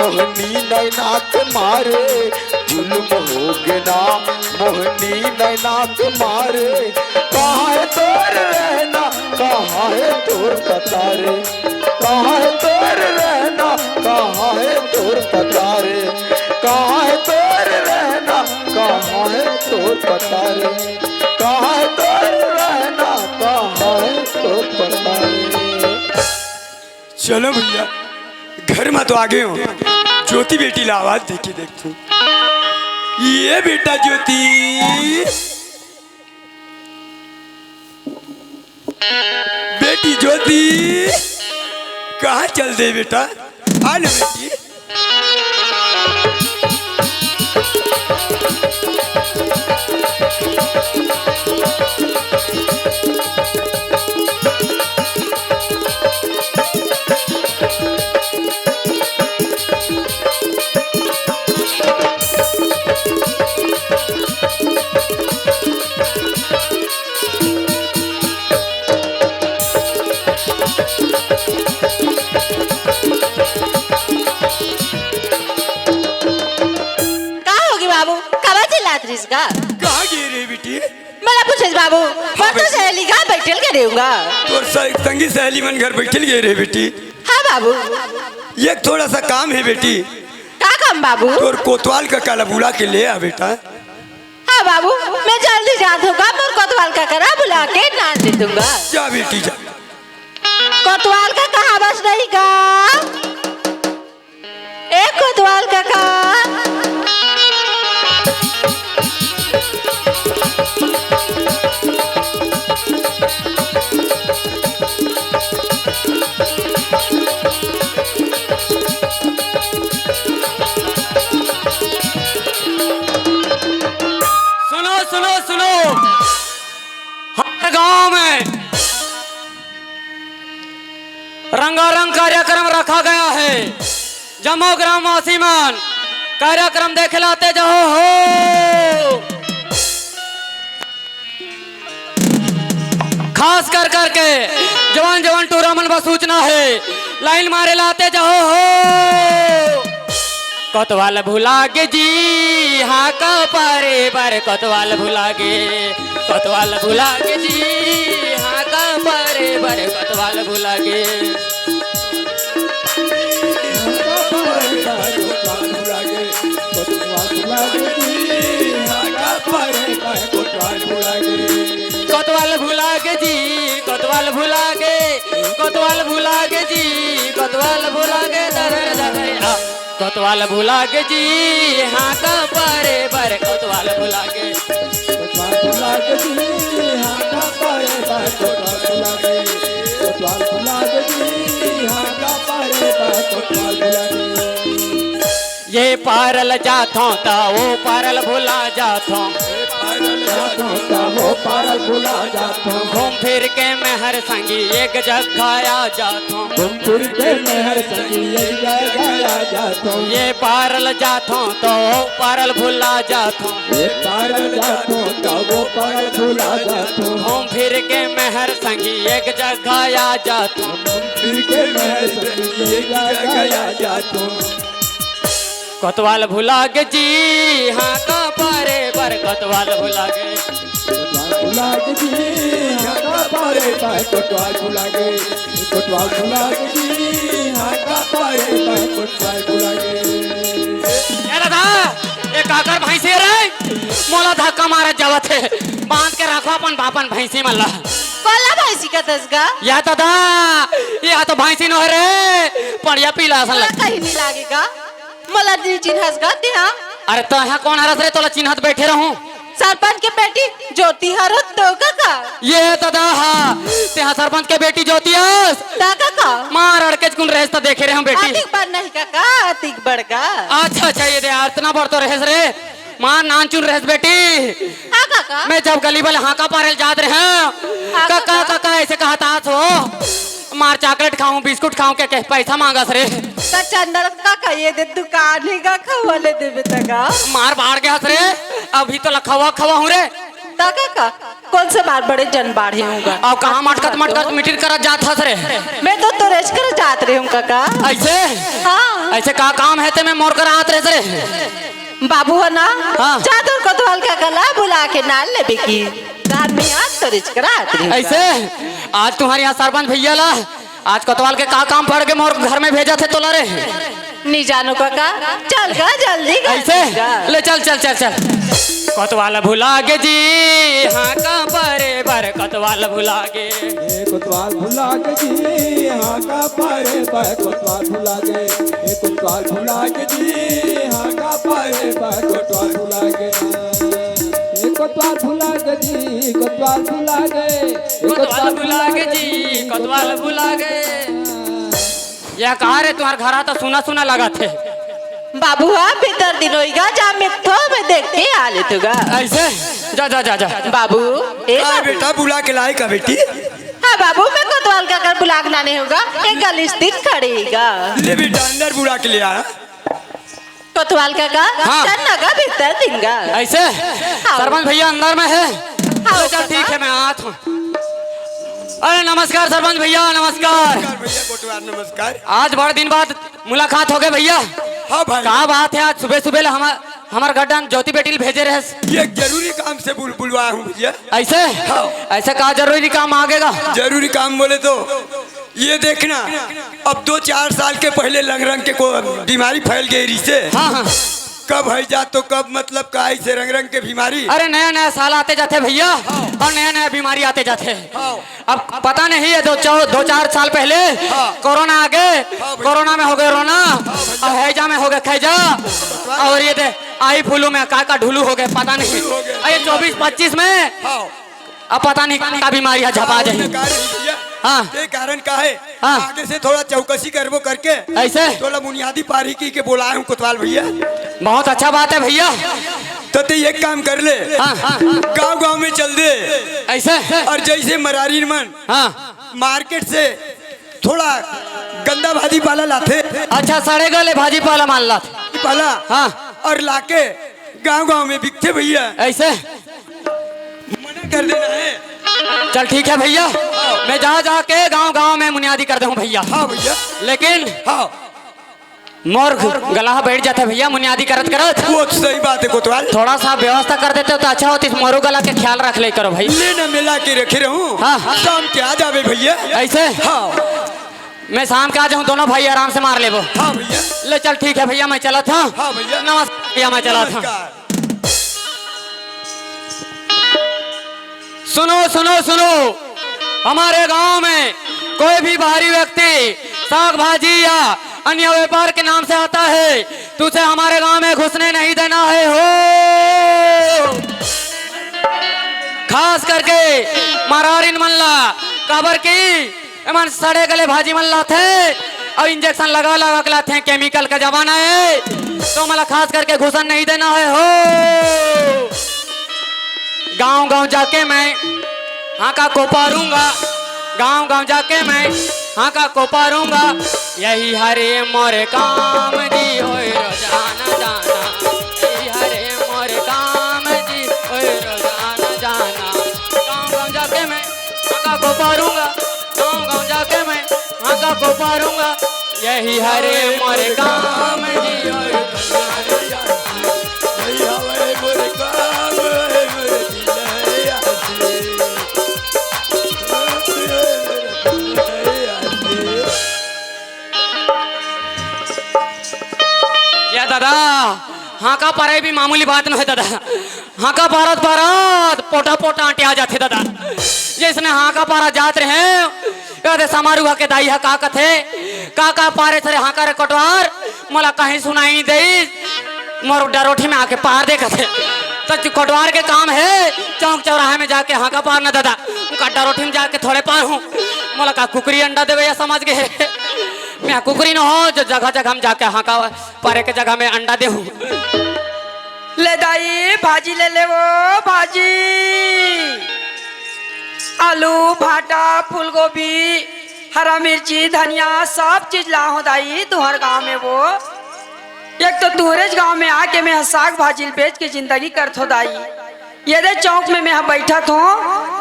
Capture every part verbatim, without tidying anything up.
मोहनी नैना के मारे जुल्म होगे ना, मोहनी नैना के मारे। कहाँ है तोर रहना, कहाँ है तोर पता रे? कहाँ है तोर रहना, कहाँ है तोर पता रे? कहाँ है तोर रहना, कहाँ है तोर पता रे? कहाँ है तोर रहना, कहाँ है तोर पता रे? चलो भैया, घर में तो आ गए हो। ज्योति बेटी ला आवाज दे के देख तू। ये बेटा ज्योति, बेटी ज्योति, कहाँ चल दे बेटा? आ ले बेटी। का होगे बाबू? काबर चिल्लात रहिस गा? कहाँ गे रे बेटी? मोला पूछेस बाबू, हाँ मोर तो बेटी। सहेली गा बइठे ल गे रेहेंव गा। तोर स-, संगी सहेली मन घर बइठे ल गे रे बेटी। हाँ बाबू। एक थोड़ा सा काम हे बेटी। का काम बाबू? तोर कोतवाल कका ला बुला के ले आ बेटा। हाँ बाबू, मैं जल्दी जात हँव गा, मोर कोतवाल कका ला बुला के लान देत हँव गा। जा बेटी जा। कोतवाल कका, कहाँ बस रही गा? ए कोतवाल कका। सुनो, सुनो, सुनो। हर गांव में रंगारंग कार्यक्रम रखा गया है। जम्मो ग्रामवासी मन कार्यक्रम देखे ला आते जाओ हो। खास कर करके जवान जवान टूरा मन बर सूचना हे, लाइन मारे ला आते जाओ हो। कोतवाल भुला गे जी, हाँ का पारे बर कोतवाल भुला गे। कोतवाल भुला गे जी, हाँ का पारे बर कोतवाल भुला गे। कोतवाल भुला गे जी, कोतवाल भुला गे, कोतवाल भुला गे जी, कोतवाल भुला गे, दरे दरे आ। कोतवाल भुला गे जी, हाँ का पारे बर कोतवाल भुला गे। कोतवाल भुला गे जी, हाँ का पारे बर कोतवाल भुला गे। कोतवाल भुला गे जी, हाँ का पारे बर कोतवाल भुला गे। ये पारल जाथों त वो पारल भुला जाथों। ये पारल जाथों त वो पारल भुला जाथों। घूम फिर के मैं हर संगी एक जगह आ जाथों। घूम फिर के मैं हर संगी एक जगह आ जाथों। ये पारल जाथों त वो पारल भुला जाथों। ये पारल जाथों त वो पारल भुला जाथों। घूम फिर के मैं हर संगी एक जगह आ जाथों। घूम फिर के मैं हर संगी एक जगह आ जाथों। कोतवाल भुला गे जी, हाँ का पारे बर कोतवाल भुला गे। कोतवाल भुला गे जी, हाँ का पारे बर कोतवाल भुला गे। कोतवाल भुला गे जी, हाँ का पारे बर कोतवाल भुला गे। ए दादा, ए काकर भैंसी रे? मोला धक्का मारत जावत हे। बांध के रखो अपन बापन भैंसी मन ला। कोला भैंसी कथस गा? या दादा, या तो भैंसी नोहे रे, पड़िया पीला असन लग। कहीं नहीं लागेगा। मोला नहीं चिन्हस गा तेहा? अरे तोहा कौन हरस रे, तोला चिन्हत बैठे रहूं। सरपंच के बेटी ज्योति हरो तो कका। ये दादा हा, तेहा सरपंच के बेटी ज्योति हस। ता कका। मार अड़केच कुन रहेस त देखे रहूं बेटी। अतिक बड़ नहीं कका, अतिक बड़ गा। अच्छा, अच्छा, ये दे यार, इतना बड़ तो रहेस रे। मार नानचुन रहेस बेटी। हाँ कका। मैं जब गली वाले हांका पारे ल जात रहें, हाँ कका, कका। कका ऐसे कहत आस हो। मार चॉकलेट खाऊं, बिस्कुट खाऊं, के, के पैसा मांगस रे। त चंदन कका ये दे दुकान हे गा, खवा ले देबे त गा। मार बाढ़ गे हस रे, अभी तोला खवा खवाहूं रे। त कका। कोन से बार बड़े जन बाढ़े हूँ गा। अउ कहाँ मटकत मटकत मीटिंग करत जात हस रे? मैं तो तोरेच कर जात रहे हूँ काका। अइसे? हाँ। अइसे का काम हे ते में मोर कर आत रहे रे? बाबू हे ना? हाँ। जा तोर कोतवाल काका ला बुला के नाल लेबे की। रात में आज तोरेच कर आत रहे हूँ। अइसे? आज तुम्हारे यहाँ सरपंच भैया ला आज कोतवाल के का काम पड़ के मोर घर में भेजत हे तोला रे? नी जानो काका, चल गा जल्दी गा, अइसे? चल गा। ले चल, चल, चल, चल। कोतवाल भुला गे जी, हाँ का परे बर कोतवाल भुला गे। ए कोतवाल भुला गे जी, हाँ का परे बर कोतवाल भुला गे। ए कोतवाल भुला गे जी, हाँ का परे बर कोतवाल भुला गे। ए कोतवाल भुला गे जी, कोतवाल भुला गे। ए कोतवाल भुला गे जी, कोतवाल भुला गे। या कहाँ रे, तुम्हार घर हा तो सुना सुना लगत हे। बाबू हा भीतर दिन होई गा, जा मिलथो, मैं देख के आ लेथो गा। अइसे? जा, जा, जा, जा। बाबू, ए हाँ बाबू। बेटा, बुला के लाए का बेटी? हाँ बाबू, मैं कोतवाल काका बुला के लाने हूँ गा, एक गलीच दिन खड़े ही गा। ले बेटा, अंदर बुला के ले आ। कोतवाल काका, हाँ। चल ना गा भीतर दिन गा। अइसे? हाँ। सरपंच भैया अंदर में हे? हाँ, तो चल ठीक हे, मैं आत हूँ। अरे नमस्कार सरपंच भैया, नमस्कार। नमस्कार भैया कोटवार, नमस्कार। आज बड़ दिन बाद मुलाकात हो गे भैया। हाँ भाई। का बात हे, आज सुबह सुबह ले हमर, हमर गड्ढा में ज्योति बेटी ल भेजे रहेस? ये एक जरूरी काम से बुल-, बुलवाया हूँ भैया। अइसे? हाँ। अइसे का जरूरी काम आ गे गा? जरूरी काम बोले तो ये देखना, अब दो चार साल के पहले रंग रंग के को बीमारी फैल गई रहिसे। हाँ, हाँ। कब है जा तो कब, मतलब, का ऐसे रंग रंग के बीमारी। अरे, नया नया साल आते जाते भैया, हाँ। अउ नया नया बीमारी आते जाते। हाँ। अब पता नहीं, ये दो चौ-, दो चार साल पहले हाँ। कोरोना आ गे, हाँ भैया। कोरोना में हो गे रोना, हाँ भैया। अउ हैजा में हो गे खैजा, हाँ। अउ ये दे आई फ्लू में का का ढुलू हो गे, पता नहीं। ढुलू हो गे। अरे, चौबीस पच्चीस में हाँ। अब पता नहीं का बीमारी हे, झपा जाही। कारण भैया, हाँ। ये कारण का हे? हाँ। आगे से थोड़ा चौकसी करबो करके अइसे? थोड़ा बुनियादी पारी की के बोलाए हूँ कोतवाल भैया। बहुत अच्छा बात हे भैया। तो ते एक काम कर ले, हाँ, हाँ। गाँव गाँव में चल दे। अइसे? अउ जइसे मरारी मन हाँ। मार्केट से थोड़ा गंदा भाजी पाला लाथे। अच्छा, सड़े गले भाजी पाला माल लाथे। पाला। हाँ। अउ लाके गाँव गाँव में बिकथे भैया। अइसे? मना कर देना हे। चल ठीक हे भैया, मैं जा जा के गाँव गाँव में मुनियादी कर देहूँ भैया। हाँ भैया। लेकिन हाँ। मोर गला बैठ जाथे भैया मुनियादी करत करत। वो तो सही बात हे कोतवाल। थोड़ा सा व्यवस्था कर देते हो तो अच्छा होतिस, मोरो गला के ख्याल रख ले करो भाई। ले ना मिला के रखे रहूँ। हाँ। शाम के आ जावे भैया। अइसे? हाँ। मैं शाम के आ जाहूँ, दोनों भाई आराम से मार लेबो। हाँ भैया। ले चल ठीक हे भैया, मैं चलत हूँ। हाँ भैया। नमस्कार भैया, मैं चलत हूँ। नमस्कार। सुनो, सुनो, सुनो, हमारे गांव में कोई भी बाहरी व्यक्ति साग भाजी या अन्य व्यापार के नाम से आता है, तो उसे हमारे गांव में घुसने नहीं देना है हो। खास करके मरारिन मन ला, काबर की एमन सड़े गले भाजी मन लाथे अउ इंजेक्शन लगा लगा के लाथे, केमिकल का जमाना हे, तो मला खास करके घुसन नहीं देना हे हो। गांव गांव जाके मैं हाका को पारूंगा, गांव गांव जाके मैं हाका को पारूंगा। यही हरे मोर काम जी होए रोजाना जाना, यही हरे मोर काम जी होए रोजाना जाना। गांव गांव जाके मैं हाका को पारूंगा, गांव गांव जाके मैं हाका को पारूंगा। यही हरे मोर काम जी। या दादा, हाका पारे भी मामूली बात नोहे दादा। हाका पारत पारत पोटा पोटा अंटिया जाथे दादा। जइसने हाका पारा जात रहे, कदे समारू हा के दाई हा का कथे, "का का पारे थरे हाका रे कोटवार, मोला कहीं सुनाई नइ देइस, मोर डरोठी में आके पार दे," कथे। त कोटवार के काम हे चौक चौराहे में जाके हाका पारना दादा, उनका डरोठी में जाके थोड़े पार हूँ। मोला का कुकरी अंडा देवे या समझ गे हे? मैं कुकरी नोहों जो जगह जगह में जाके हाका पारे के जगह में अंडा देहूँ। ले दाई, भाजी ले ले वो, भाजी। आलू, भाटा, फूलगोभी, हरा मिर्ची, धनिया, सब चीज लाहों दाई, तुंहर गांव में वो। एक तो तुंहरेच गांव में आके मैं साग भाजी ल बेच के जिंदगी करथों दाई। ये दे चौक में मैं ह बइठत हों,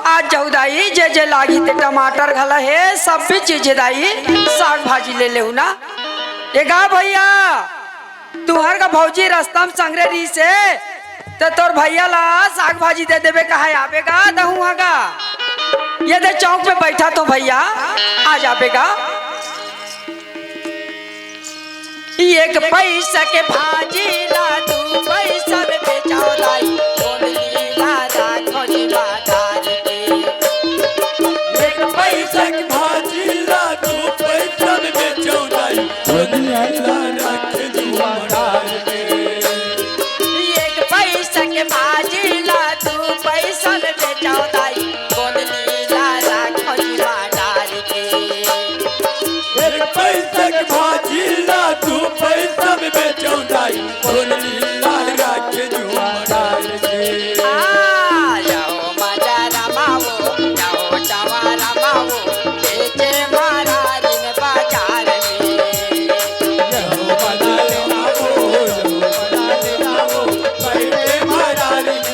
आ जाहू दाई, जे जे लागही ते टमाटर घला हे, सब भी चीज हे दाई, साग भाजी ले लेहू ना। ए गा भइया, तुंहर का भौजी रस्ता म संघरे रिहिसे, त तोर भइया ला साग भाजी दे देबे कहे आबे गा, दहूं हा गा। ये दे चौक में बइठत हों भइया, आ जाबे गा। एक पइसा के भाजी ला दू पइसा में बेचव दाई, गोंदली ला राखव जी बाजार के। एक पइसा के भाजी ला दू पइसा में बेचव दाई, गोंदली ला राखव जी बाजार के। एक पइसा के भाजी ला दू पइसा में बेचव दाई, गोंदली ला राखव जी बाजार के। एक पइसा के भाजी ला दू पइसा में बेचव दाई, गोंदली ला राखे जुआर के। आ, जाओ मजा रमाओ, जाओ चावा रमाओ, बेचे मारारिन बाजार में। जाओ मजा रमाओ, जाओ मजा रमाओ, बेचे मारारिन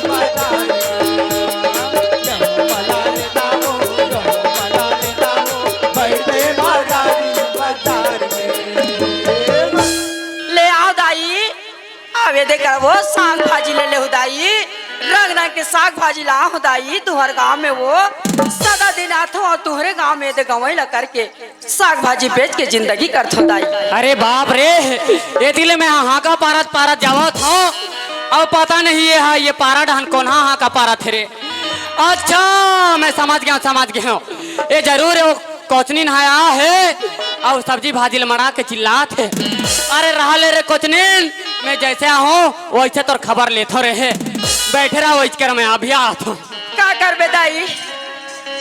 बाजार में। ले आव दाई, आवे दे करबो, साग भाजी ले लेहू दाई, रंग रंग के साग भाजी लाहू दाई, तुंहर गांव में वो सदा दिन आथों अउ तुंहरे गांव में दे गंवई ला करके साग भाजी बेच के जिंदगी करथों दाई। अरे बाप रे, एती ले मैं हांका पारत पारत जावत हों, अउ पता नहीं ये हा, ये पारा डहन कोन हा हांका पारत हे रे। अच्छा, मैं समझ गेंव, समझ गेंव। ये जरूर हे, वो कोचनिन हा आ हे अउ सब्जी भाजी ल मड़ा के चिल्लात हे। अरे रहा ले रे कोचनिन, मैं जइसे आहूं वइसे तोर खबर लेथों रे हे। बइठे रहा, वइच कर मैं अभी आथों। का करबे दाई,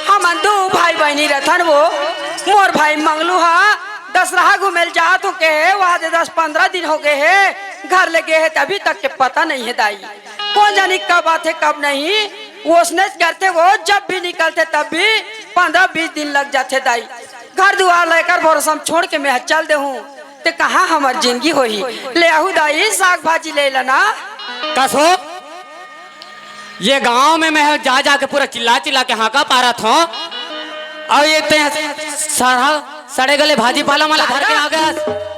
हमन दू भाई बहिनी रथन, वो मोर भाई मंगलू हा दसरहा घूमे ल जात हों केहे, वहां दे दस पंद्रह दिन हो गे हे, घर ले गे हे त अभी तक के पता नहीं हे दाई। कोन जानी कब आथे कब नहीं, ओसनेच करथे वो, जब भी निकलथे तब भी पंद्रह बीस दिन लग जाथे दाई। घर दुआर ला एकर भरोसा म छोड़ के मैं ह चल देहूं, ते कहां हमर जिंदगी होही? ले आहू दाई, साग भाजी ले लेना। कस हो? ये गांव में मैं जा जा के पूरा चिल्ला चिल्ला के हांका पारत हों, अउ ये ते सड़ा सड़े गले भाजी पाला मन ला धर के आ गया।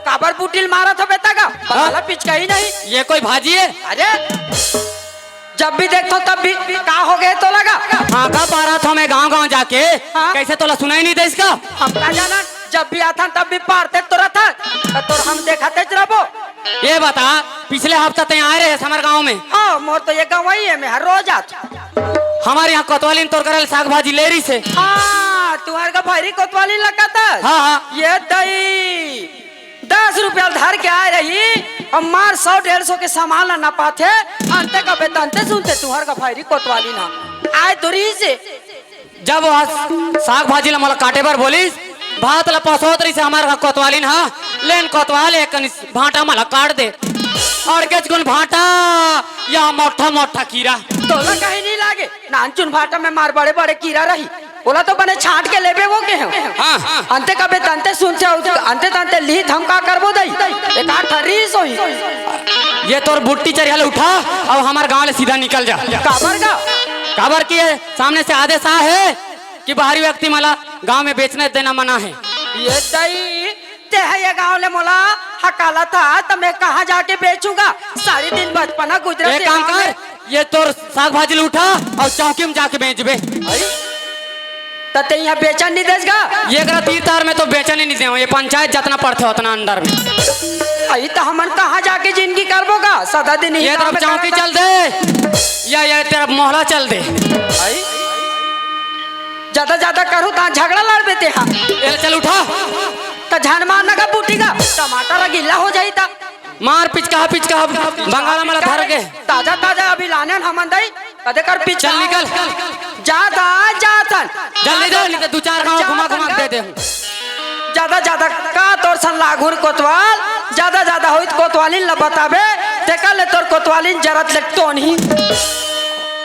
काबर बुटिल मारत हो बेटा का? हाँ? बंगाला पिचका ही नहीं। ये कोई भाजी हे? अरे, जब भी देखथों तब भी का हो गे तोला गा? हांका पारत हों मैं गांव गांव जाके। हाँ? कइसे तोला सुनाई नहीं देस का? हम का जानन, जब भी आथन तब भी पारते तो रथन, त तोर हम देखते रहिबो। ये बता, पिछले हफ्ता ते आए रहे हमर गांव में। हाँ, मोर तो ये गंवई हे, मैं हर रोज आथों। हमर इहां कोतवालिन तोर करा ले साग भाजी ले रहिसे। हाँ, तुंहर का भैरी कोतवालिन लगत हे। हाँ, हाँ। ये दई दस रुपया धर के आए रही, अउ मार सौ डेढ़ सौ के सामान ला नपाथे, अंते कबे तंते सुनथे तुंहर का भैरी कोतवालिन हा आए तो रहिसे। जब वो साग भाजी ला मोला काटे बर बोलिस, भात ला पसोत रहिसे हमर कोतवालिन हा, लेन कोतवाल एक कनिस भांटा मोला काट दे। अउ केच गुन भांटा या मोठा मोठा कीरा। तोला कहीं नहीं लागे, नानचुन भांटा में मार बड़े बड़े कीरा रही, ओला तो बने छांट के लेबे वो के हो। हाँ, हाँ। अंते कबे तंते सुनथे, अंते तंते लिहित हम का करबो दई, एक आठ ठा रहिस होही। ये तोर बुट्टी चरिहा ले उठा अउ हमर गांव ले सीधा निकल जा। काबर गा? काबर कि ये सामने से आदेश आ हे कि बाहरी व्यक्ति मन ला गांव में बेचना देना मना हे। ये दई, ते ह ये गांव ले मोला हकालत हा, त मैं कहां जाके बेचहूं गा? सारी दिन बचपना गुजरत एक हे काम गांव कर, में। ये तोर साग भाजी ल उठा अउ चौकी में जाके बेचबे। अरे, त ते इहां बेचन नहीं देस गा? ये करा तीर तार में तो बेचन ही नहीं देवं, ये पंचायत जतना पड़थे ओतना अंदर में। अई त हमन कहां जाके जिंदगी करबो गा? सदा दिन ही ये गांव तरफ में चौकी करत चल दे, या ये तरफ मोहला चल दे। अई, ज्यादा ज्यादा करहूं त झगड़ा लड़बे ते हा। ये ले चल उठा। त झन मार ना गा बूटी गा, टमाटर ह गिल्ला हो जाही त। मार पिचका, पिचका, बंगाला मला धर के। ताजा ताजा अभी लाने हन हमन दई, कदे कर पिचका। चल निकल। जात हन, जात हन। जल्दी जा, नहीं तो दू चार गांव घुमा घुमा के दे दे। ज्यादा ज्यादा का तोर सन लागुर कोतवाल, ज्यादा ज्यादा होई त कोतवालिन ल बताबे, तेकर ले तोर कोतवालिन जरत ले टोनही।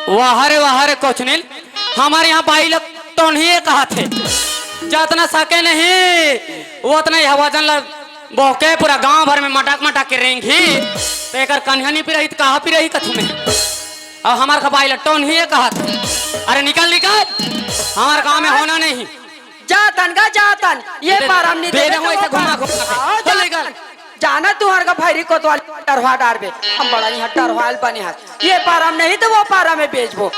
वाह रे, वाह रे, कोचनिन, हमर इहां बाई ल टोनही कहाथे। जतना सके नहीं, ओतना ही वजन ल बोके पूरा गांव भर में मटक मटक के रेंगही, त एकर कन्हनी पिरही त कहां पिरही कथू में। अब हमार खपाई लट्टो नहीं है कहत। अरे निकल, निकल, हमार गांव में होना नहीं। जातन गा जातन, ये दे, पारम नहीं दे देबे दे तो वो ऐसे घुमा, पारम। घुमा के। आओ चल जातन। निकल। जाना तुहर का भैरी कोतवाल टरवा डारबे। हम बड़ा यहाँ टरवाल बने हस। ये पारम नहीं तो वो पारम में बेचबो।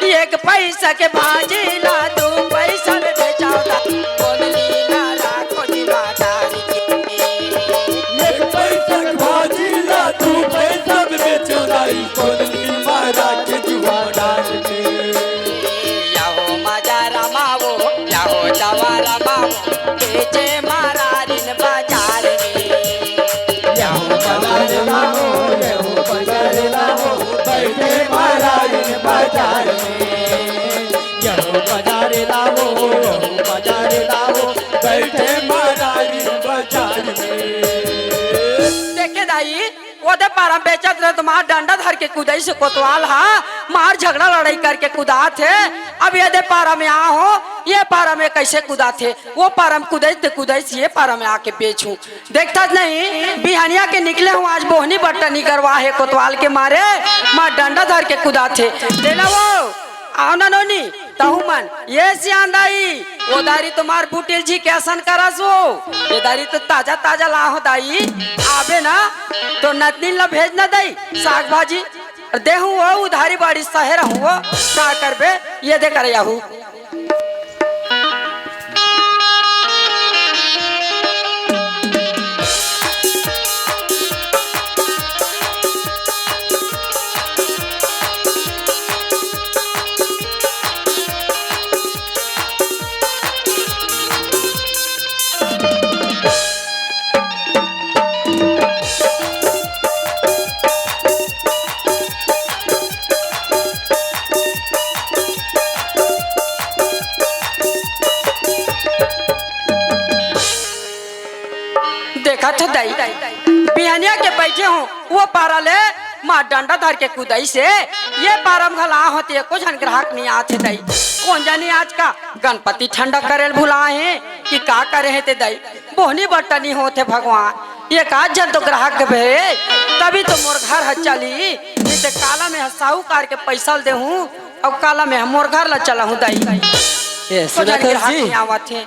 एक पैसा के भाजी ला, दो पैसा में बेचावता। बोलनी ना राखो जी बाजार की। एक पैसा के भाजी ला, दो पैसा में बेचावता। बोलनी मारा के जुआडार के। याहो माजा रमावो, याहो जवा रमावो, बेचे मारारिन बाजार में। याहो बाजार लावो, याहो बाजार लावो, बैठे मारारिन बाजार में। याहो बाजार लावो, याहो बाजार लावो, बैठे मारारिन बाजार में। देखे दाई, ओदे पारम बेचत रहे तो मार डंडा धर के कुदाइस कोतवाल हा, मार झगड़ा लड़ाई करके कुदात हे। अब ये दे पारम आ हो, ये पारम में कैसे कुदात हे? वो पारम कुदाइस ते कुदाइस, ये पारम में आके बेचूं। देखता नहीं, बिहनिया के निकले हूँ, आज बोहनी बट्टा निकरवा हे कोतवाल के मारे, मार डंडा धर के कुदात हे। ले ला वो, आओ ना नोनी। तहु मन, ये सियान दाई, वो दारी तुम्हार बुटिल जी कैसन करस वो? ये दारी तो ताजा ताजा लाहो दाई, आबे ना, तो नतनीन ला भेज ना दाई, साग भाजी। अरे देहूं वो उधारी बाड़ी सहे रहूं वो, का करबे, ये दे कर याहू। देखत हो दाई, बिहनिया के बैठे हो, वो पारा ले मार डंडा धर के कुदाइस हे, ये पारम घला होते एको झन ग्राहक नहीं आथे दाई। कौन जानी आज का गणपति ठंडा करेल भुला हे कि का करे हे ते दाई। बोहनी बट्टा नहीं होथे भगवान, एक आध झन तो ग्राहक के भे, तभी तो मोर घर ह चली, नहीं ते काला में ह साहूकार के पैसा ल देहूं, अउ काला में ह मोर घर ला चलाहूं दाई। ए, तो सुनत झन हस ग्राहक जी? नहीं आवत हे।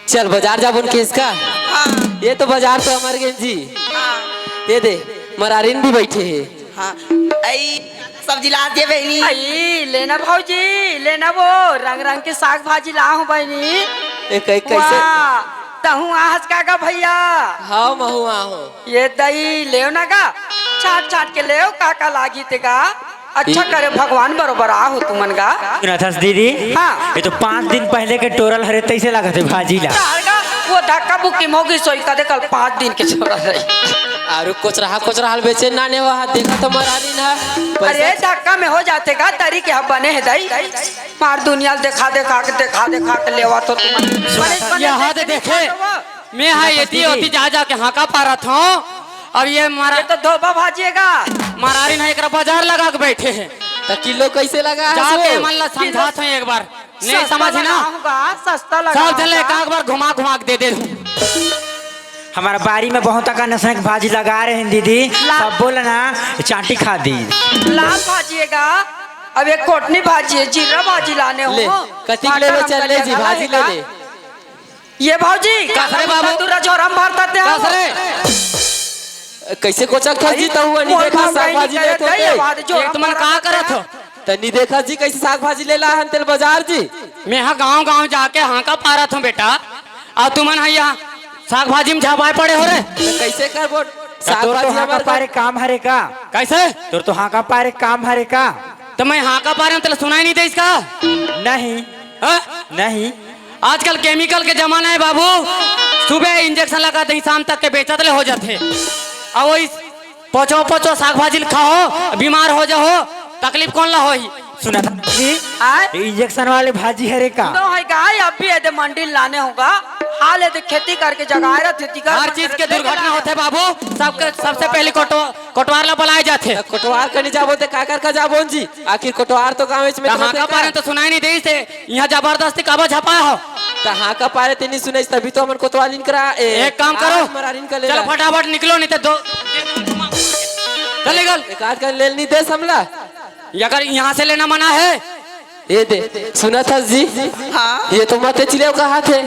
चल बाजार जाबो न केस का। हाँ। ये तो बाजार तो हमार गेंजी। हाँ। ये दे, मरारिन भी बैठे हे। हाँ। आई सब्जी ला दे बहनी। आई, लेना भौजी, लेना वो, रंग रंग के साग भाजी ला हूँ बहनी। ए, कै-, कैसे? वाह, तहूँ आहस का गा भैया? हाँ, महूँ आहूँ। ये दई लेव ना गा, छाट छाट के लेव, का का लागी ते गा? अच्छा करे भगवान बरोबर आ हो तुमन गा। सुनत हस दीदी? हाँ। ये तो पाँच दिन पहले के टोरल हरे, तैसे लागत हे भाजी ला। चार गा, वो धक्का बुक्की मोगी सोई कदे कल पाँच दिन के छोरा रही। आरु कोचरहा कोचरहा बेचे नाने वहा देखा तो मरारी ना। अरे पैसा धक्का में हो जाते गा, तरी के हम बने हे दई। मार दुनिया देखा देखा के, देखा देखा के लेवा तो तुमन। बने, बने यहाँ देखे, देखे। मैं हा एती ओती जा जा के हाका पारत हूँ। अब ये मारा ये तो धोबा भाजिएगा। मारारी ना एकरा बाजार लगा के बैठे हे। तो किलो कैसे लगा है जाके सो? मन ला समझात हूँ एक बार। नहीं सस्ता समझ ना। लगाऊंगा, सस्ता सब झन ला लगाऊंगा। एक आध बार घुमा घुमा के दे दे। हमारा बारी में बहुत अकन असन भाजी लगा रहे हैं दीदी। ला- सब बोले ना, चांटी खा दी। लाल भाजिएगा, अब एक कोटनी भाजी है, जीरा भाजी लाने ले, हो। कतिक ले लो, चल ले जी, भाजी ले ले। ये भौजी, कस रे बाबू? तू रजोरम भरता ते हो। कस रे? कैसे कोचक था जी, तहु अनि मोर देखा भाव साग कहीं भाजी नहीं लेत करे, होते। ये बात जो एक हम तुमन का करत करत हो? हैं। तनी देखा जी, कैसे साग भाजी ले ला हन तेल बाजार जी। मैं हा गांव गांव जाके हांका पारत हूँ बेटा, अउ तुमन हा यहाँ साग भाजी में झपाए पड़े हो रे। तो कैसे करबो? साग तोर तो भाजी हांका हमारे पारे काम हरे का? कैसे? तोर तो हांका पारे काम हरे का? तो मैं हांका पारे हूँ, तेला सुनाई नहीं देइस का? नहीं। हाँ? नहीं। आजकल केमिकल के जमाना है बाबू, सुबह इंजेक्शन लगा दे, शाम तक के बेचत ले हो जाथे। अउ वही पचो पचो साग भाजी ल खाओ, बीमार हो जाओ, तकलीफ कौन ला होही? सुना था जी? आय? ये इंजेक्शन वाले भाजी हरे का? नो है का, अब भी एदे मंडी लाने होगा। हाल एदे खेती करके जगाए रहते, तिकर हर चीज के दुर्घटना होथे बाबू, सबके, सबसे पहले कोटो-, कोटवार ला बुलाए जाथे। कोटवार कनी जाबो ते काकर का जाबो जी? आखिर कोटवार तो गाँव में तो हांका पारे तो सुनाई नहीं देइस हे, यहाँ जबरदस्ती काबर झपाए हो? तो हांका पारे ते नहीं सुनाइस, तभी तो हमन कोतवालिन करा, ए, एक काम करो, आज मरारिन का ले चलो ला। फटाफट निकलो, नहीं तो दो, चले गल। एक आध का लेल नहीं देस हमला। अगर यहाँ से लेना मना है, ये दे, सुनत हस जी? हाँ। ये तो मत चिलेव कहाथे।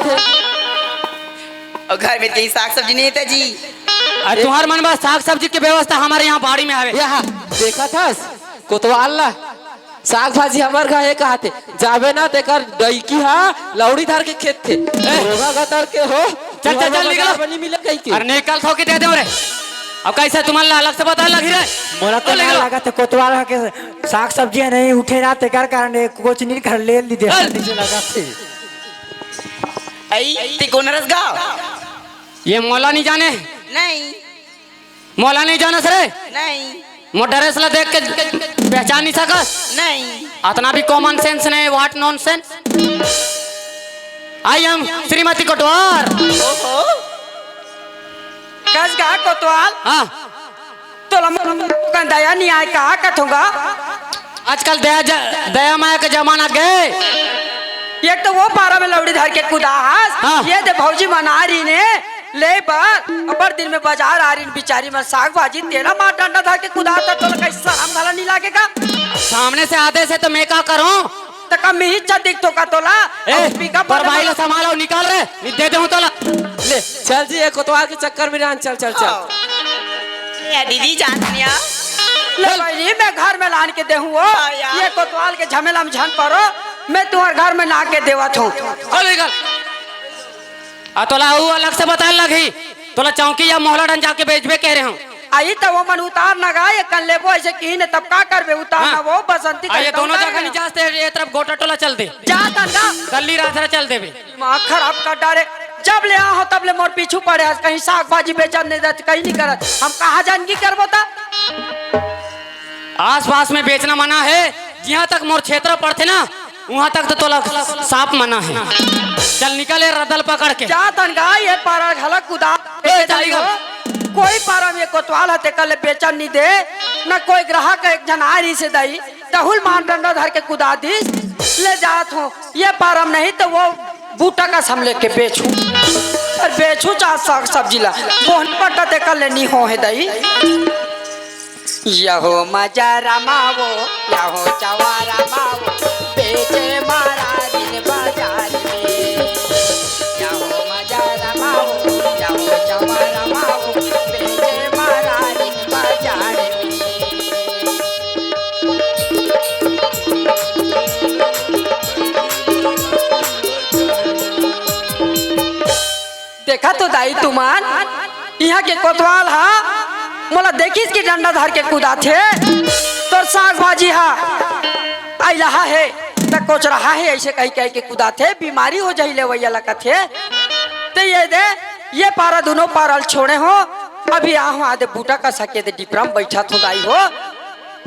अउ घर में कहीं साग सब्जी नहीं था जी। अरे तुम्हार मन बस साग सब्जी के व्यवस्था हमारे यहाँ बाड़ी में हवे। यहाँ देखत हस, कोतवाल ला, साग भाजी हमर घर हे कहाथे। जाबे ना तेकर डइकी हा लौड़ी धर के खेत थे। ए। रोगा गतर के हो। चल, चल, चल, निकल। बनी मिले कहीं के। अरे निकल थो के दे दे रे। अब कैसे तुमन ला अलग से बता लगी रे? मोला तो ओ, ले ना लो। लागत हे कोतवाल हा के साग सब्जी नहीं उठे ना, तेकर कारण ये कोचनी घर ले ली दे। चल। नीचे लगा थे। आई, ते कौन रस गाँव? ये मोला नहीं जाने। नहीं। मोला नहीं जानस रे? नहीं। मोर ड्रेस ला देख के पहचान नहीं सकस? नहीं। अतना भी common sense नहीं, what nonsense? I am Shrimati कोटवार। ओहो। कस गा कोतवाल? हाँ। तोला मोर कन दया नहीं आय का कथों गा? आजकल दया ज-, दया माया के जमाना गए। एक तो वो पारा में लौड़ी धर के कुदाहस, हाँ। ये दे भौजी मना रही ने, ले बर, अब्बड़ दिन में बाजार आ रही ने बिचारी मन साग भाजी, तेला मार डंडा धर के कुदाहस, तोला कहीं शरम घला नहीं लागेगा? सामने से आदेश हे तो मैं का करूं? त का मिही चद्दी तो का तोला? ए, अउ pickup पर वाले भाई ला संभालो, निकाल रे, नहीं दे दे हूं तोला। ले, चल जी, ये कोतवाल के चक्कर में जान, चल, चल, चल। हाँ। ले दीदी, जान दिया। ले चल। बहिनी, मैं घर में लान के देहूं वो। हाँ यार। ये कोतवाल के झमेला में झन परो, मैं तुम्हारे घर में ला के देवत हूँ। चल निकल। आ तोला वो अलग से बताए लगी, तोला चौकी या मोहला डन जाके बेचबे कह रहे हूँ। आई त वो मन उतार न गा, ये कन लेबो ऐसे की ने तब का करबे, उतार हाँ। ना वो बसंती आ, ये कहीं दोनों उतार जगह ना। नहीं जाते, ये तरफ गोटा टोला चल दे। जा तन गा। दल्ली राजरा चल देबे। दिमाग खराब कर डारे। जब ले आहो तब ले मोर पीछू पड़े हस, कहीं साग भाजी बेचत नहीं देत, कहीं नहीं करत। हम कहाँ जानगी करबो ता? आसपास में बेचना मना है, जिहाँ तक मोर क्षेत्र पड़थे ना, उहाँ तक तो तोला साफ मना है। चल निकल ये रदल पकड़ के। जा तन गा, ये पारा घलक कुदात ए, चल निकल। कोई पारा में ये कोतवाल हते कल बेचन नहीं दे, ना कोई ग्राहक एक झन आ रही से दई, तहुल मार डंडा धर के कुदा दिस, ले जात हूँ। ये पारम नहीं तो वो बूटा कस हम लेके बेचू। अउ बेचू चाहे साग सब्जी ला, मोहन पट्टा ते कर लेनी हो हे दई। यहो मजा रमावो, यहो चवा रमावो, बेचे मारा दिन बाजार में। यहो मजा रमावो, यहो चवा रमावो, बेचे मारा दिन बाजार में। देखा तो दाई तुमन, इहाँ के कोतवाल हा मोला देखिस कि डंडा धर के कुदाथे। तोर साग भाजी हा अइलहा हे, त कोचरहा हे, ऐसे कहि कहि के कुदाथे, बीमारी हो जाही लेवइया ला कथे। त ये दे, ये पारा दुनों पारा ल छोड़े हो, अभी आहूँ आदे बूटा कस के दे डिपरा म बइठत हो दाई हो।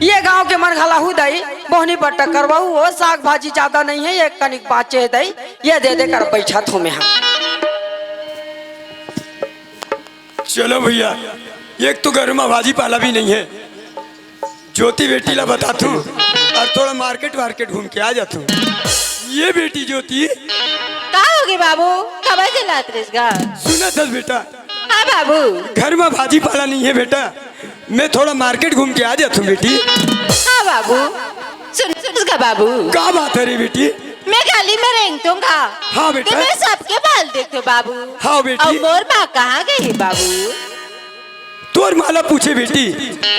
ये गांव के मन घला हूँ दई, बोहनी बट्टा करवाहू हो, साग भाजी जादा नहीं हे, एक कनिक बाँचे हे दई, ये दे दे कर बइठत हूँ मैं हा। चलो भइया, एक तो घर मा भाजी पाला भी नहीं हे, ज्योति बेटी ला बताथूँ अउ थोड़ा market वार्केट घूम के आ जाथूँ। ये बेटी ज्योति। का होगे बाबू, काबर चिल्लात रहिस गा? सुनत हस बेटा, हाँ बाबू। घर मा भाजी पाला नहीं हे बेटा, मैं थोड़ा market घूम के आ जाथूँ बेटी। हाँ बाबू, सुन, सुन गा बाबू। का बात हे रे बेटी? मैं गली में रेंगथों गा। हाँ बेटा। त मैं सबके बाल देखथों बाबू। हाँ बेटी। अउ मोर माँ कहाँ गे हे बाबू? तोर माँ ला पूछे बेटी।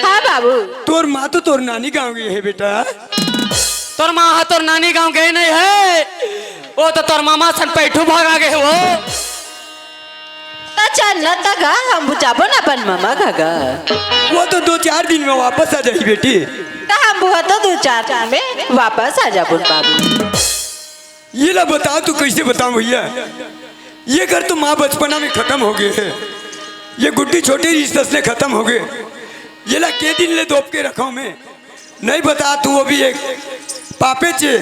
हाँ बाबू। तोर माँ तो तोर नानी गाँव गे हे बेटा। तोर माँ हा तोर नानी गाँव गे नहीं हे, वो तो तोर मामा सन पैठू भागा गे हे वो। त चल न त गा, हमू जाबो न अपन ममा गा गा। वो तो दो चार दिन में वापस आ जाही बेटी। त हमू ह तो दो चार दिन में वापस आ जाबो न बाबू। ये ला बताओ तो कैसे बताऊं भइया, ये घर तो माँ बचपना में खतम होगे हे, ये गुड्डी छोटी रिहिस तसने खतम होगे, ये ला के दिन ले दोप के रखों मैं। नहीं बता तू, वो भी एक पापे चे,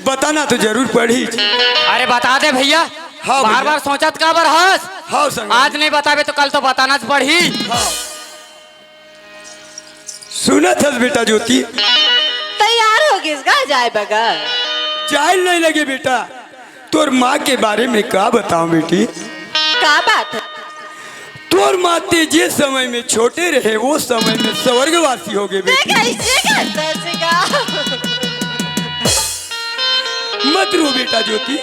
बताना तो जरूर पड़ही। अरे बता दे भइया, हाँ बार भइया। बार सोचत काबर हस? हाँ संग। आज नहीं बताबे तो कल तो बताना च पड़ही। हाँ। सुनत हस बेटा ज्योति? तैयार हो गिस गा जाए बगर। जाए नहीं लगे बेटा, तोर माँ के बारे में का बताऊं बेटी? का बात हे? तोर माँ ते जे समय में छोटे रहे, वो समय में स्वर्गवासी होगे ते बेटी। कैसे करता से का? बेटा ज्योति,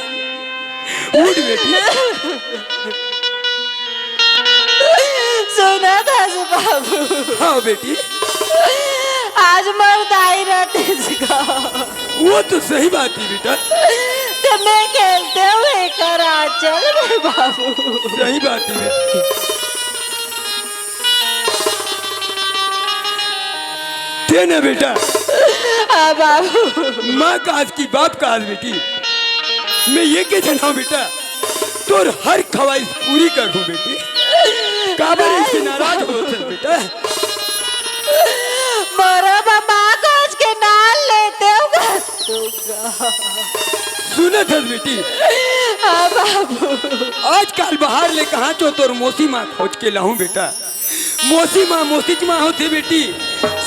उठ बेटी। सुनत हस बाबू? हाँ बेटी। आज मोर दाई रतिस गा। वो तो सही बात हे बेटा। त मैं खेलते हुए करा चल रे बाबू। सही बात हे बेटी। ते ना बेटा। हाँ बाबू। माँ काज की बाप काज बेटी। मैं ये के जनाऊँ बेटा, तोर हर ख्वाहिश पूरी कर दूँ बेटी। काबर ऐसे नाराज होत हस बेटा? मोरो माँ काज के नाम लेते हो। सुनत हस बेटी? हाँ बाबू। आजकल बाहर ले कहाँ तो तोर मौसी माँ खोज के लाहूँ बेटा। मौसी माँ, मौसी माँ होथे बेटी,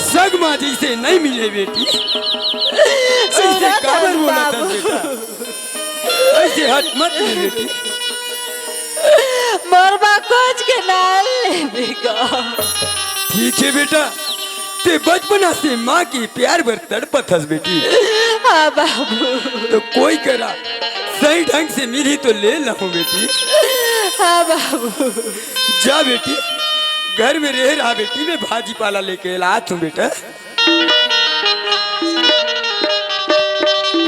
सग माँ जैसे नहीं मिले बेटी। ऐसे सुनत काबर हस बोलत हस बाबू। बेटा? ऐसे हट मत ले बेटी। मोर माँ खोज के नाम लेबे गा। ठीक हे बेटा, ते बचपना से माँ के प्यार बर तड़पत हस बेटी। हाँ बाबू। तो कोई करा सही ढंग से मिलही तो ले लाहूँ बेटी। हाँ बाबू। जा बेटी, घर में रहे रहा बेटी, मैं भाजी पाला लेके लात हूँ बेटा।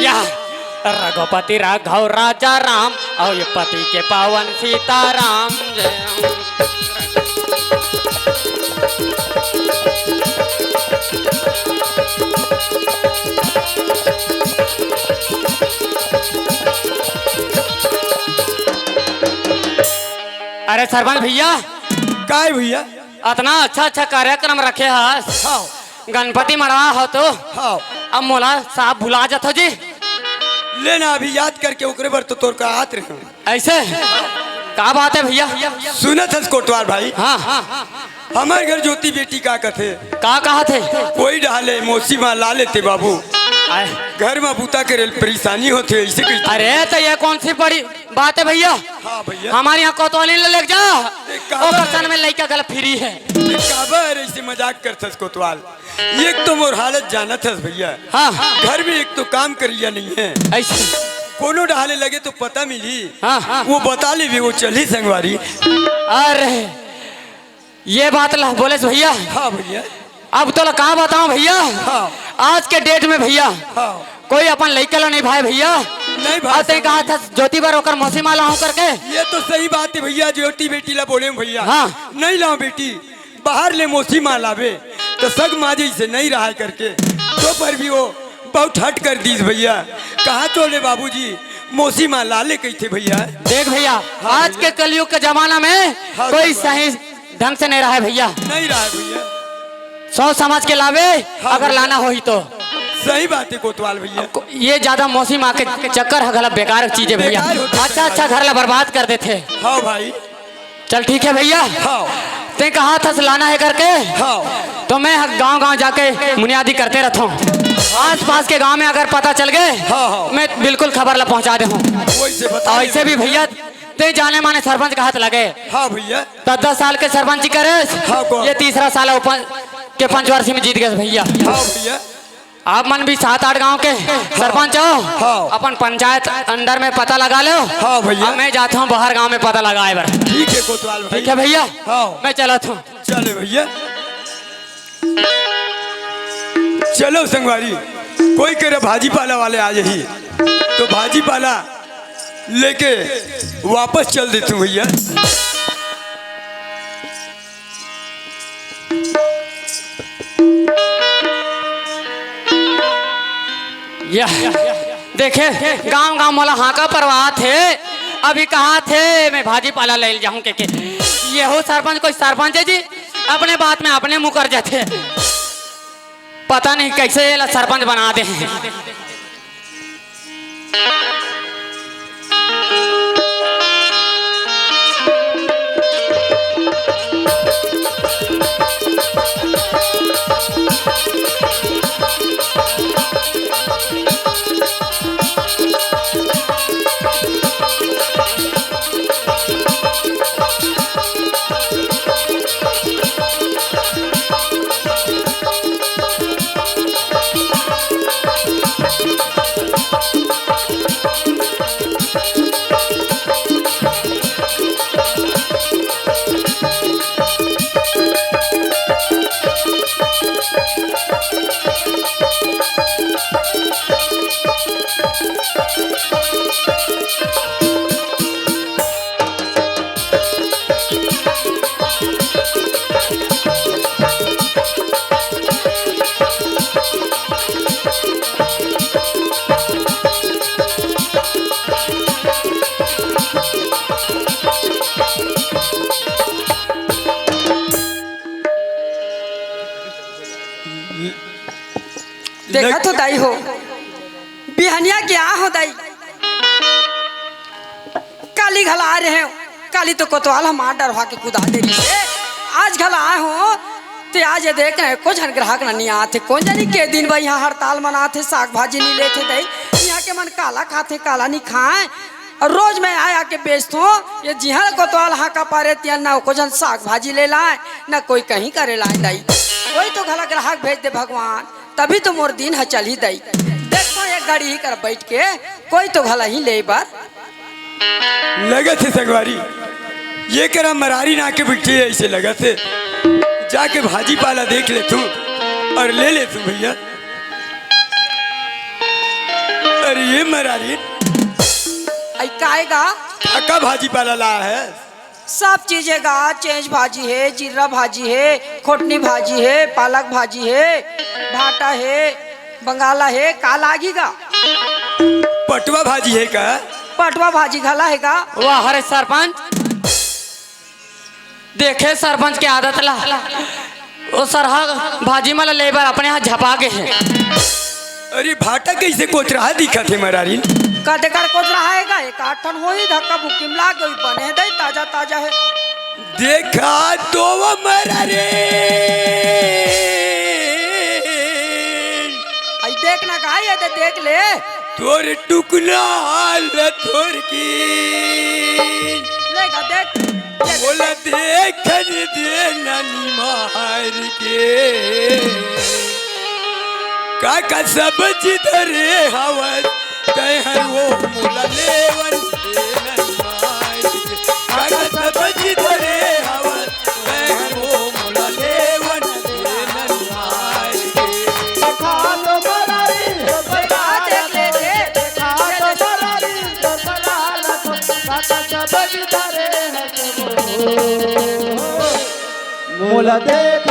या रघुपति राघव राजा राम, अउ ये पति के पावन सीताराम। जय राम। अरे सरपंच भैया, काय भैया? अतना अच्छा अच्छा कार्यक्रम रखे हस। हाँ। गणपति मड़वा हो तो। हाँ। अब मोला साफ भुला जाथो जी। ले ना, अभी याद करके ओकरे बर तो तोर करा आत रहेंव। ऐसे? का बात हे भैया? सुनत हस कोटवार भाई? हाँ। हमर घर ज्योति बेटी का कथे? का कहथे? कोई डहर ले मौसी माँ ला लेते बाबू। आय। घर में बूता करे ल परेशानी होथे, ऐसे कहिथे। अरे तो ये कौन सी बड़ी बात हे भैया? हाँ भैया। हमर यहाँ कोतवाली ले लेके जा। ए, काबर? ओकर सन में लइका गल free हे। ए, काबर ऐसे मजाक करथस कोतवाल? एक तो मोर हालत जानत हस भैया। हाँ। घर में एक तो काम करिया नहीं हे। ऐसे? कोनो डहर ले लगे तो पता मिली। हाँ, हाँ। वो बता लेबे, वो चलही संगवारी। अरे, ये बात ला बोलेस भैया। हाँ भैया। अब तोला का बतावंव भैया। हाँ। आज के date में भैया, हाँ। कोई अपन लइका ला नहीं भाय भैया। नहीं भाय अउ ते कहा था ज्योति बर ओकर मौसी माँ लाहूँ करके। ये तो सही बात हे भैया, ज्योति बेटी ला बोलेंव भैया। हाँ। नहीं लाहूँ बेटी, बाहर ले मौसी माँ लाबे, त सग माँ जैसे नहीं रहा करके। तो पर भी वो बहुत हट कर दीस भैया। कहा तो ले बाबूजी, मौसी माँ ला ले कहिथे भैया। देख भैया, हाँ आज भैया। के कलयुग के जमाना में हाँ कोई भैया। सही ढंग से नहीं रहा हे भैया। नहीं रहा हे भैया। सोच समझ के लाबे, हाँ अगर भैया। लाना होही तो। सही बात हे कोतवाल भैया। को-, ये ज्यादा मौसी माँ के चक्कर हे, गलत बेकार चीज हे भैया। बेकार होथे अच्छा, भैया। अच्छा घर ला बर्बाद कर देथे। हाँ भाई। चल ठीक हे भैया। हाँ। ते कहा थस लाना हे करके। हाँ। तो मैं गाँव गाँव जाके मुनियादी करते रहथों। आस पास के गाँव में अगर पता चल गे, हाँ, हाँ। मैं बिल्कुल खबर ला पहुँचा देहूँ। वैसे बता अउ दे ऐसे भी भैया। भैया, ते जाने माने सरपंच कहा त लगे। हाँ भैया। दस दस साल के सरपंची करेस, हाँ, को। ये तीसरा साल हे ऊपर के पंचवर्षी में जीत गेस भैया। हाँ भैया। आप मन भी सात आठ गांव के सरपंच हो, हाँ। अपन पंचायत under में पता लगा लो। हाँ भैया। अब मैं जाता हूँ बाहर गांव में पता लगाए बर। ठीक हे कोतवाल भाई। ठीक हे भैया, हाँ। मैं चलत हूँ। चले भैया। चलो संगवारी, कोई करा भाजी पाला वाले आ जाही, तो भाजी पाला लेके वापस चल देथों भैया। या, देखे, गांव गांव मोला हांका परवाथे, अभी कहाथे मैं भाजी पाला ले जाहूं के, के। ये हो सरपंच, कोई सरपंच हे जी? अपने बात में अपने मुकर जाथे। पता नहीं कैसे एला सरपंच बना दे हे। देखा तो दाई हो, बिहनिया के आ हो दाई, काली घला आ रहे हो, काली तो कोतवाल हमार डरवा के कुदा दे रही है। आज घला आए हो, ते आज ये देख रहे, कुछ झन ग्राहक ना नहीं आते। कौन जानी के दिन भाई यहाँ हड़ताल मनाते, साग भाजी नहीं लेते दाई। यहाँ के मन काला खाते, काला नहीं खाए। और रोज मैं आया के बेचतो, ये जिहाँ कोतवाल हाँका पारे तिया ना को झन साग भाजी ले लाए, ना कोई कहीं करे लाए दाई। कोई तो घला ग्राहक भेज दे भगवान, तभी तो मोर दिन ह चलही दाई। देखो एक गाड़ी ही कर बैठ के, कोई तो घला ही ले बर। लगत हे संगवारी, ये करा मरारी ना के बिट्ठी ऐसे लगत हे। जाके भाजी पाला देख ले तू और ले ले तू भैया। अरे ये मरारी, आई काएगा? काका भाजी पाला ला है? सब चीज हे गा, चेंच भाजी हे, जीरा भाजी हे, खोटनी भाजी हे, पालक भाजी हे, भाटा हे, बंगाला हे, का लागी गा? पटवा भाजी हे का? पटवा भाजी घला हे गा। वाह रे सरपंच, देखे सरपंच के आदत ला, ओ सरहा भाजी मन ला ले बर अपने हाथ झपा गे हे। अरे भाटा कैसे कोचरा दिखत हे मरारी? कते कर कोचरा हे गा, एक आठ ठन होही, धक्का बुक्की में लाग गई, बने दई, ताजा ताजा हे। देखा तो वो मरारी। आई देख ना गा, ये दे देख ले। तोर टुकना हाल तोर की। ले गा देख। बोला देखन दे ननी मार के। काका सब्जी धरे हवस, तै हर वो मोला लेवन दे ननी मार के। काका सब्जी धरे हवस, तै हर वो मोला लेवन दे ननी मार के। गा देख ले दे। मोला देख